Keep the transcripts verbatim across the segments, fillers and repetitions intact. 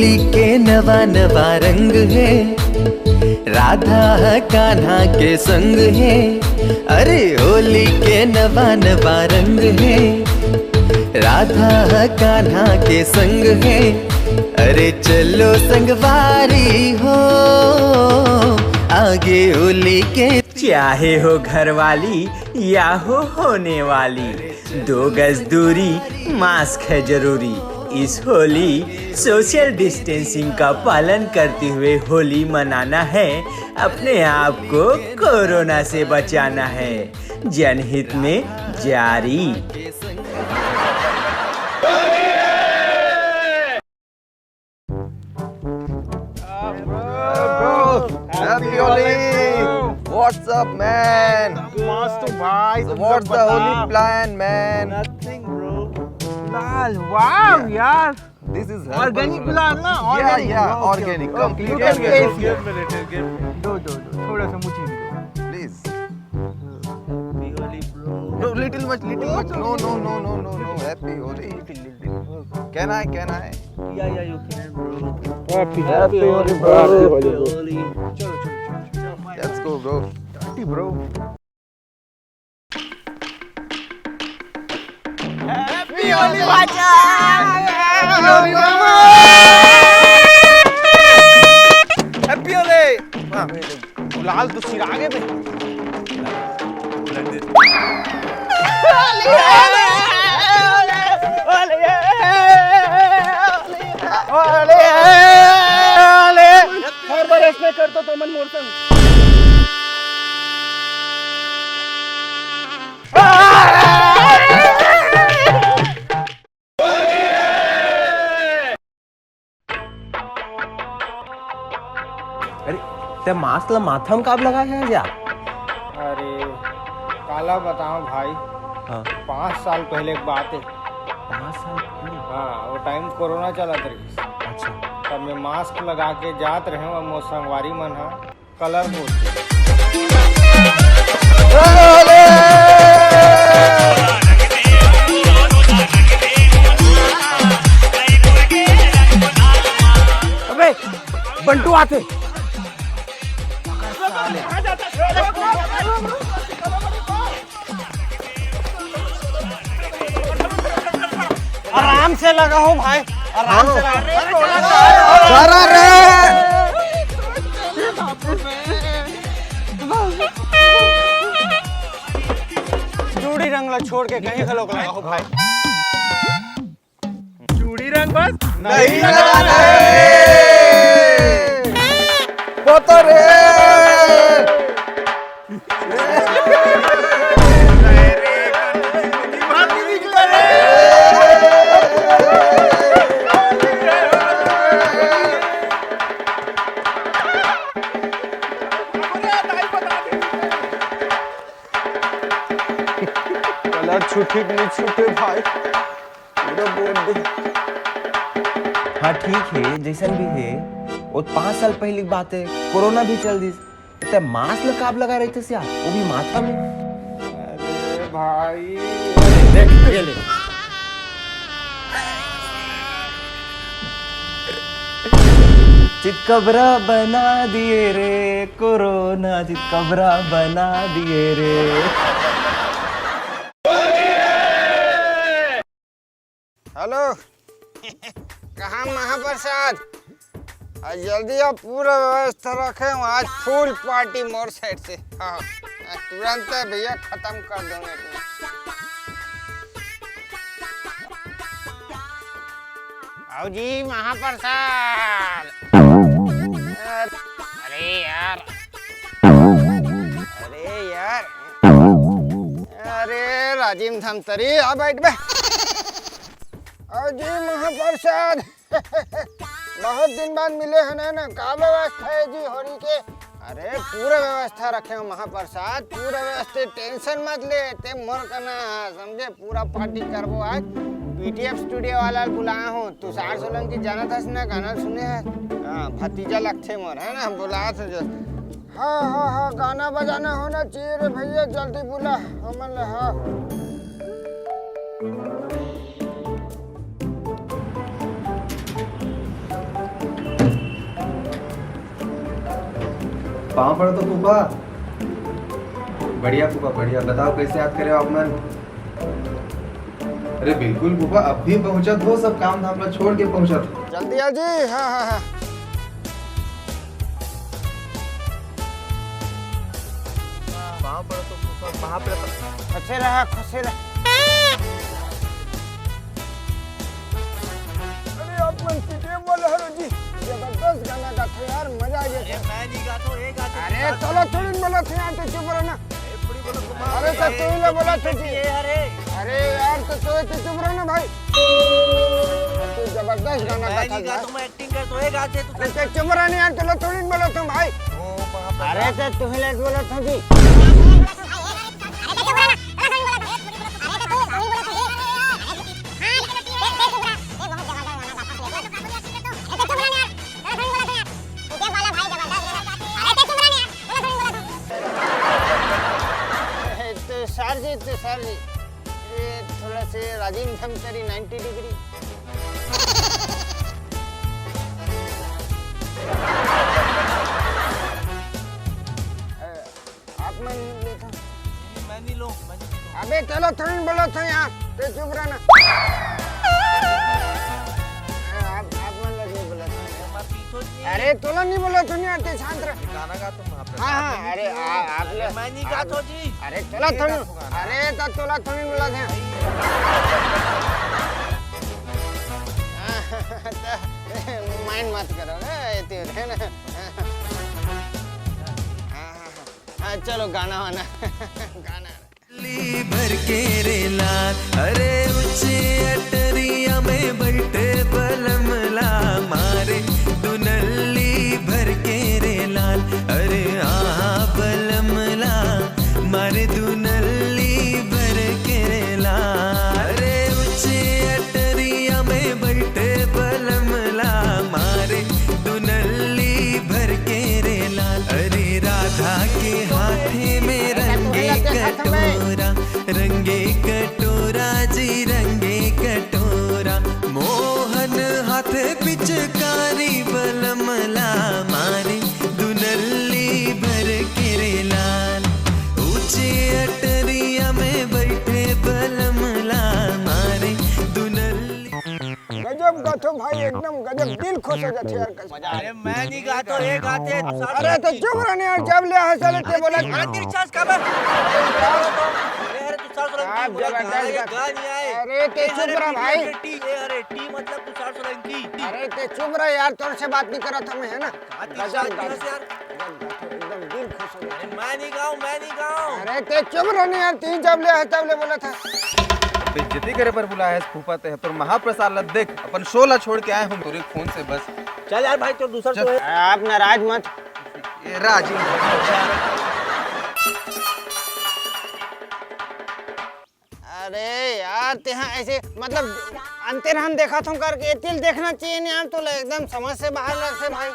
होली के नवा नवा रंग हे, राधा ह कान्हा के संग हे। अरे होली के नवा नवा रंग हे, राधा ह कान्हा के संग हे। अरे चलो संगवारी हो, आगे होली के चाहे हो घरवाली या हो होने वाली, दो गज दूरी, मास्क है जरूरी। इस होली सोशल डिस्टेंसिंग का पालन करते हुए होली मनाना है, अपने आप को कोरोना से बचाना है। जनहित में जारी। Bro, happy Holi. What's up, man? मस्त भाई. So what's the Holi plan, man? Nothing, bro. Lal, wow यार. This is ऑर्गेनिक गुलाल ना? Yeah, yeah, organic, completely organic. दो दो दो, थोड़ा सा मुझे भी दो. Please. No, little much, little much. No, no, no, no, no, no. Happy Holi. Can I, can I? या या you Kain, bro. Happy Holi, bro. चलो चलो चलो. Let's go, bro. Bro. Happy Holi, bacha. Happy Holi. गुलाल तो सिरा गए बे. हर बार ऐसने करतो तो मन मोर संग. अरे, ते मास्क ला माथा में काब लगाए है यार? अरे, काला बताओ भाई. हाँ. पाँच साल पहले के बात है. पाँच साल पहले? हाँ, वो टाइम कोरोना चलत रहिस. अच्छा. तब मैं मास्क लगा के जात रहे हूँ, अब मोर संगवारी मन हा कलर बोल. अबे, बंटू आते. आराम से लगा हो भाई, आराम से लगा. डरा रे. चूड़ी रंग ला छोड़ के कहीं घलो लगा हो भाई. चूड़ी रंग बस. नहीं लगाना है. बता रे. कलर छूटे कि नहीं छूटे भाई, पूरा बोल दे. हाँ, ठीक है, जैसन भी है, वो पाँच साल पहले की बात है, कोरोना भी चल दिस. ते मास्क ला काब लगा रहे थे सिया, वो भी माथा में. अरे भाई. चितकबरा बना दिए रे कोरोना, चितकबरा बना दिए रे. हेलो. कहाँ महाप्रसाद? आज जल्दी आओ, पूरा व्यवस्था रखे हूँ. आज फुल पार्टी मोर साइड से. हाँ, आज तुरंत है भैया, खत्म कर दूंगा तुम्हें. आओ जी महाप्रसाद. अरे यार, अरे यार, अरे राजिम धमतरी, आ बैठ बे. आओ जी महाप्रसाद. बहुत दिन बाद मिले है ना, ना का व्यवस्था है जी होली के? अरे पूरा व्यवस्था रखे हो महाप्रसाद, पूरा व्यवस्था, टेंशन मत ले, ते मोर कना समझे, पूरा पार्टी करबो आज. पीटीएफ स्टूडियो वाला बुलाया हूँ, तुषार सोलंकी जानत हस ना, गाना सुने है? हाँ, भतीजा लगथे मोर, है ना, बुलात हूँ जो. हाँ हाँ हाँ, गाना बजाना होना चाहिए रे भैया, जल्दी बुला हमन ला. हाँ. पाँव पड़त हों फूफा। बढ़िया फूफा, बढ़िया। बताओ, कैसे याद करे हो आप मन? अरे बिल्कुल फूफा, अभी पहुंचत हों, सब काम धाम ला छोड़ के पहुंचत हों। जल्दी आ जी। हाँ, हाँ, हाँ। पाँव पड़त हों फूफा, पाँव पड़त हों। खुश रहा, खुश रहा। अरे आप मन पीटीएम वाले हरो जी, जबरदस्त गाना गाथे यार, मजा आ गया। अरे मैं नहीं गाता हूँ, ये गाते हैं। अरे चलो थोड़ी बोला थे यार, तो चुप रहो ना। अरे तो तू ही ना बोला था जी। अरे यार, तो तू तो चुप रहो ना भाई। तू जबरदस्त गाना गाता है। मैं एक्टिंग कर, तो ये गाते तू। अरे तो चुप रहो ना यार, चलो थोड़ी बोला तुम भाई। अरे तो तू ही लेट बोला था जी। तुषार जी, तुषार जी, ये थोड़ा से राजीव धमतरी नाइंटी डिग्री। आप मन लेता। मैं नहीं लूँ, मैं नहीं लूँ। अबे चलो, थोड़ी बोला था यार, तो चुप रहना। आप, आप मन लगे बोला था। अरे तोला नहीं बोला था, नहीं आते, शांत रह। गाना गा तुम वहाँ पे। हाँ, हाँ, अरे आप, मैं नहीं गाता जी। अरे तोला थोड़ी, अरे तो तोला थोड़ी बोला था। माइंड मत करो, है ना? हाँ, चलो गाना वाना। गाना। भर के रे लाल, अरे ऊंचे अटरिया में बैठे बलमला मारे दुनली भर के रे लाल। अरे आहा बलमला मारे दुनली भर के रे लाल। अरे ऊंचे अटरिया में बैठे बलमला मारे दुनली भर के रे लाल। अरे राधा के हाथे में रंगे कटोरा, रंगे कटोरा जी, रंगे कटोरा। मोहन हाथे पिचकारी बलमला मारे दुनली भर के रे लाल। ऊंचे अटरिया में बैठे बलमला मारे दुनली। गजब गाथो भाई, एकदम गजब, दिल खुश हो जाथे यार। अरे मैं नहीं गाता हूँ, ये गाते हैं। अरे तो चुप रहने यार, जब ले हंसा लेते बोला। अरे तेरी सास का बे? अरे तू सास वाला आप बोला, जबरदस्त गाना ये गात-, गा नहीं आए। अरे ते ये चुप हरे रह टी भाई। ये टी, ये हरे टी मतलब तू सास वाला की। अरे ते चुप रह यार, तोर से बात नहीं करा था मैं, है ना? हाँ, तेरी गजब सास गात-, यार। गजब गात, एकदम दिल खुश हो गया। अरे मैं नहीं गाऊं, मैं नहीं गाऊं। अरे ते चुप रहने यार, तू जब ले है तब ले बोला था। बेइज्जती करे पर बुलाया है फूफा ते, पर महाप्रसाद ला देख, अपन शो ला छोड़ के आए हम तोरे फोन से बस। चल यार भाई, तो दूसरा चल। तो है। आप नाराज मत। ये राजी। अरे यार, तेहा ऐसे, मतलब, अंते रहन देखा था करके, एतिल देखना चाहिए नहीं यार, तो एकदम समझ से बाहर लगते भाई।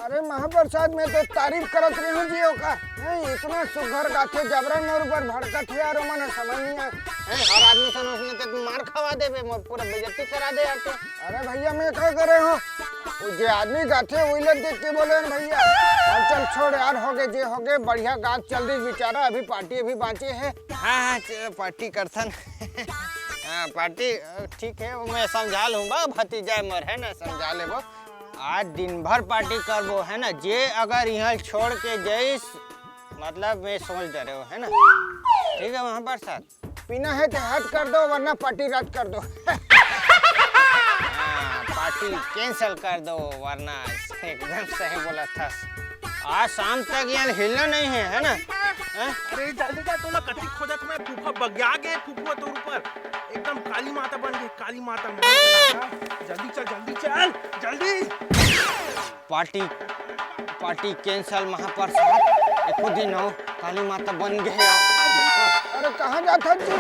अरे महाप्रसाद, मैं तो तारीफ करत रहे हूँ जी ओकर। हैं, इतना सुघर गाथे, जबरन मोर ऊपर भड़कत है यार, ओमन समझ नहीं आए। हैं, हर आदमी से उसने ते मार खवा देबे, मोर पूरा बेइज्जती करा दे यार तू। अरे भैया, मैं क्या करे हूँ? वो जे आदमी गाथे, वही लग देख के बोले हैं भैया। अब चल छोड़ यार, हो गए जे हो गए, बढ़िया गात चल रही बेचारा, अभी पार्टी अभी बाँचे है। हाँ, हाँ, च-, पार्टी करथन। हाँ, पार्टी, अ, ठीक है, वो मैं समझा लूँगा, भतीजा मोर है ना, समझा लेबो। आज दिन भर पार्टी करबो, है ना? जे अगर यहाँ छोड़ के जइस, मतलब मैं सोच डरे हो, है ना? ठीक है, वहाँ पर साथ पीना है तो हट कर दो, वरना पार्टी रद्द कर दो। हाँ, पार्टी कैंसिल कर दो, वरना एकदम सही बोला था। आज शाम तक यार हिलना नहीं है, है ना? हैं? अरे जल्दी जा, तोला कति खोजत मैं, फूफा बग्या गे, फूफा तोर ऊपर एकदम काली माता बन गई, काली माता। जल्दी चल, जल्दी चल, जल्दी। पार्टी, पार्टी कैंसिल महाप्रसाद, एको दिन हो, काली माता बन गए यार। अरे कहाँ जात हन जी?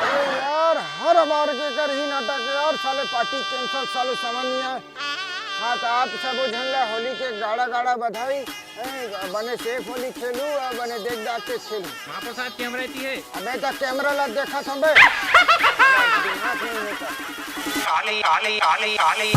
अरे यार, हर बार के कर ही नाटक यार, साले पार्टी कैंसिल, साले समझ नहीं आए। हाँ, तो आप सब झन ला होली के गाड़ा गाड़ा बधाई। ए, बने सेफ होली खेलू और बने देख दाख के खेलू। महाप्रसाद कैमरा रहती है। अबे तो कैमरा ला देखा था बे। दिमाग नहीं होता। काली, काली, काली, काली।